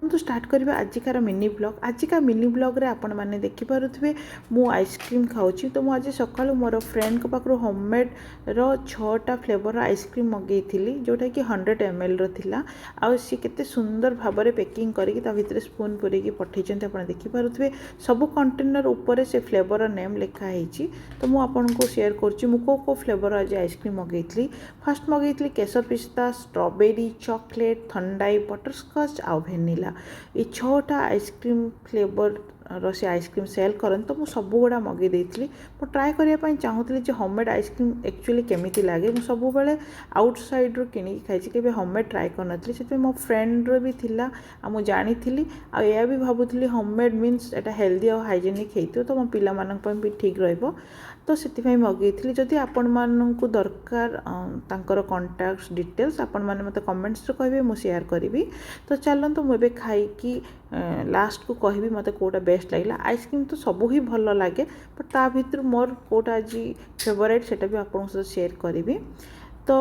କିନ୍ତୁ ଷ୍ଟାର୍ଟ କରିବା ଆଜିକାର ମିନି ବ୍ଲଗ୍। ଆଜିକା ମିନି ବ୍ଲଗ୍ରେ ଆପଣମାନେ ଦେଖିପାରୁଥିବେ, ମୁଁ ଆଇସ୍କ୍ରିମ୍ ଖାଉଛି। ତ ମୁଁ ଆଜି ସକାଳୁ ମୋର ଫ୍ରେଣ୍ଡଙ୍କ ପାଖରୁ ହୋମମେଡ଼୍ର ଛଅଟା ଫ୍ଲେଭର୍ର ଆଇସ୍କ୍ରିମ୍ ମଗେଇଥିଲି, ଯେଉଁଟାକି 100 ଏମ୍ଏଲ୍ର ଥିଲା। ଆଉ ସିଏ କେତେ ସୁନ୍ଦର ଭାବରେ ପ୍ୟାକିଂ କରିକି ତା ଭିତରେ ସ୍ପୁନ୍ ପୂରେଇକି ପଠେଇଛନ୍ତି, ଆପଣ ଦେଖିପାରୁଥିବେ। ସବୁ କଣ୍ଟେନର୍ ଉପରେ ସେ ଫ୍ଲେଭର୍ର ନେମ୍ ଲେଖା ହେଇଛି। ତ ମୁଁ ଆପଣଙ୍କୁ ସେୟାର କରୁଛି, ମୁଁ କେଉଁ କେଉଁ ଫ୍ଲେଭର୍ ଆଜି ଆଇସ୍କ୍ରିମ୍ ମଗେଇଥିଲି। ଫାର୍ଷ୍ଟ ମଗେଇଥିଲି କେଶର ପିସ୍ତା, ଷ୍ଟ୍ରବେରୀ, ଚକୋଲେଟ୍, ଥଣ୍ଡାଇ, ବଟରସ୍କଚ୍ ଆଉ ଭେନିଲା। ଏଇ ଛଅଟା ଆଇସ୍କ୍ରିମ୍ ଫ୍ଲେଭର୍ର ସେ ଆଇସ୍କ୍ରିମ୍ ସେଲ୍ କରନ୍ତି। ତ ମୁଁ ସବୁଗୁଡ଼ା ମଗେଇ ଦେଇଥିଲି। ମୁଁ ଟ୍ରାଏ କରିବା ପାଇଁ ଚାହୁଁଥିଲି ଯେ ହୋମମେଡ଼୍ ଆଇସ୍କ୍ରିମ୍ ଆକ୍ଚୁଆଲି କେମିତି ଲାଗେ। ମୁଁ ସବୁବେଳେ ଆଉଟ୍ ସାଇଡ଼୍ରୁ କିଣିକି ଖାଇଛି, କେବେ ହୋମମେଡ଼୍ ଟ୍ରାଏ କରିନଥିଲି। ସେଥିପାଇଁ ମୋ ଫ୍ରେଣ୍ଡର ବି ଥିଲା ଆଉ ମୁଁ ଜାଣିଥିଲି ଆଉ ଏହା ବି ଭାବୁଥିଲି, ହୋମମେଡ଼୍ ମିନ୍ସ ଏଇଟା ହେଲ୍ଦି ଆଉ ହାଇଜେନିକ୍ ହେଇଥିବ, ତ ମୋ ପିଲାମାନଙ୍କ ପାଇଁ ବି ଠିକ୍ ରହିବ। ତ ସେଥିପାଇଁ ମଗେଇଥିଲି। ଯଦି ଆପଣମାନଙ୍କୁ ଦରକାର ତାଙ୍କର କଣ୍ଟାକ୍ଟ ଡିଟେଲ୍ସ, ଆପଣମାନେ ମୋତେ କମେଣ୍ଟସରେ କହିବେ, ମୁଁ ସେୟାର କରିବି। ତ ଚାଲନ୍ତୁ, ମୁଁ ଏବେ ଖାଇକି ଲାଷ୍ଟକୁ କହିବି ମୋତେ କେଉଁଟା ବେଷ୍ଟ ଲାଗିଲା। ଆଇସ୍କ୍ରିମ୍ ତ ସବୁ ହିଁ ଭଲ ଲାଗେ, ବଟ୍ ତା ଭିତରୁ ମୋର କେଉଁଟା ଆଜି ଫେଭରାଇଟ୍, ସେଇଟା ବି ଆପଣଙ୍କ ସହିତ ସେୟାର କରିବି। ତ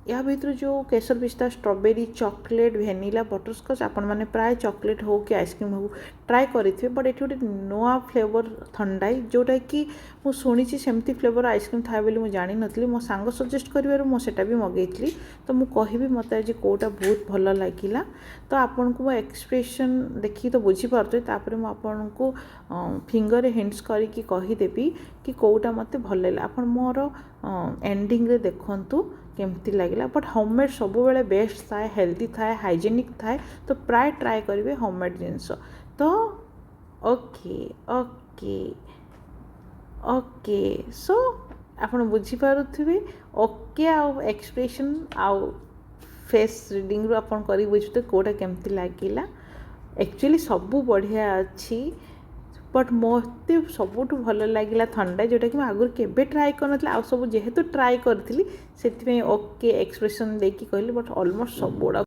ୟା ଭିତରୁ ଯେଉଁ କେଶର ପିସ୍ତା, ଷ୍ଟ୍ରବେରୀ, ଚକୋଲେଟ୍, ଭେନିଲା, ବଟରସ୍କଚ୍, ଆପଣମାନେ ପ୍ରାୟ ଚକୋଲେଟ୍ ହେଉ କି ଆଇସ୍କ୍ରିମ୍ ହେଉ ଟ୍ରାଏ କରିଥିବେ। ବଟ୍ ଏଠି ଗୋଟେ ନୂଆ ଫ୍ଲେଭର୍ ଥଣ୍ଡାଇ, ଯେଉଁଟାକି ମୁଁ ଶୁଣିଛି ସେମିତି ଫ୍ଲେଭର୍ ଆଇସ୍କ୍ରିମ୍ ଥାଏ ବୋଲି ମୁଁ ଜାଣିନଥିଲି। ମୋ ସାଙ୍ଗ ସଜେଷ୍ଟ କରିବାରୁ ମୁଁ ସେଇଟା ବି ମଗେଇଥିଲି। ତ ମୁଁ କହିବି ମୋତେ ଆଜି କେଉଁଟା ବହୁତ ଭଲ ଲାଗିଲା। ତ ଆପଣଙ୍କୁ ମୋ ଏକ୍ସପ୍ରେସନ୍ ଦେଖିକି ତ ବୁଝିପାରୁଥିବେ। ତାପରେ ମୁଁ ଆପଣଙ୍କୁ ଫିଙ୍ଗରରେ ହିଣ୍ଟସ୍ କରିକି କହିଦେବି କି କେଉଁଟା ମୋତେ ଭଲ ଲାଗିଲା। ଆପଣ ମୋର ଏଣ୍ଡିଙ୍ଗରେ ଦେଖନ୍ତୁ କେମିତି ଲାଗିଲା। ବଟ୍ ହୋମମେଡ଼୍ ସବୁବେଳେ ବେଷ୍ଟ ଥାଏ, ହେଲ୍ଦି ଥାଏ, ହାଇଜେନିକ୍ ଥାଏ। ତ ପ୍ରାୟ ଟ୍ରାଏ କରିବେ ହୋମମେଡ଼୍ ଜିନିଷ। ତ ଓକେ ଓକେ ଓକେ, ସୋ ଆପଣ ବୁଝିପାରୁଥିବେ। ଓକେ, ଆଉ ଏକ୍ସପ୍ରେସନ୍ ଆଉ ଫେସ୍ ରିଡ଼ିଙ୍ଗରୁ ଆପଣ କରିକି ବୁଝୁଥିବେ କେଉଁଟା କେମିତି ଲାଗିଲା। ଆକ୍ଚୁଆଲି ସବୁ ବଢ଼ିଆ ଅଛି, ବଟ୍ ମୋତେ ସବୁଠୁ ଭଲ ଲାଗିଲା ଥଣ୍ଡା, ଯେଉଁଟାକି ମୁଁ ଆଗରୁ କେବେ ଟ୍ରାଏ କରିନଥିଲି। ଆଉ ସବୁ ଯେହେତୁ ଟ୍ରାଏ କରିଥିଲି, ସେଥିପାଇଁ ଓକେ ଏକ୍ସପ୍ରେସନ୍ ଦେଇକି କହିଲି। But almost ସବୁଗୁଡ଼ା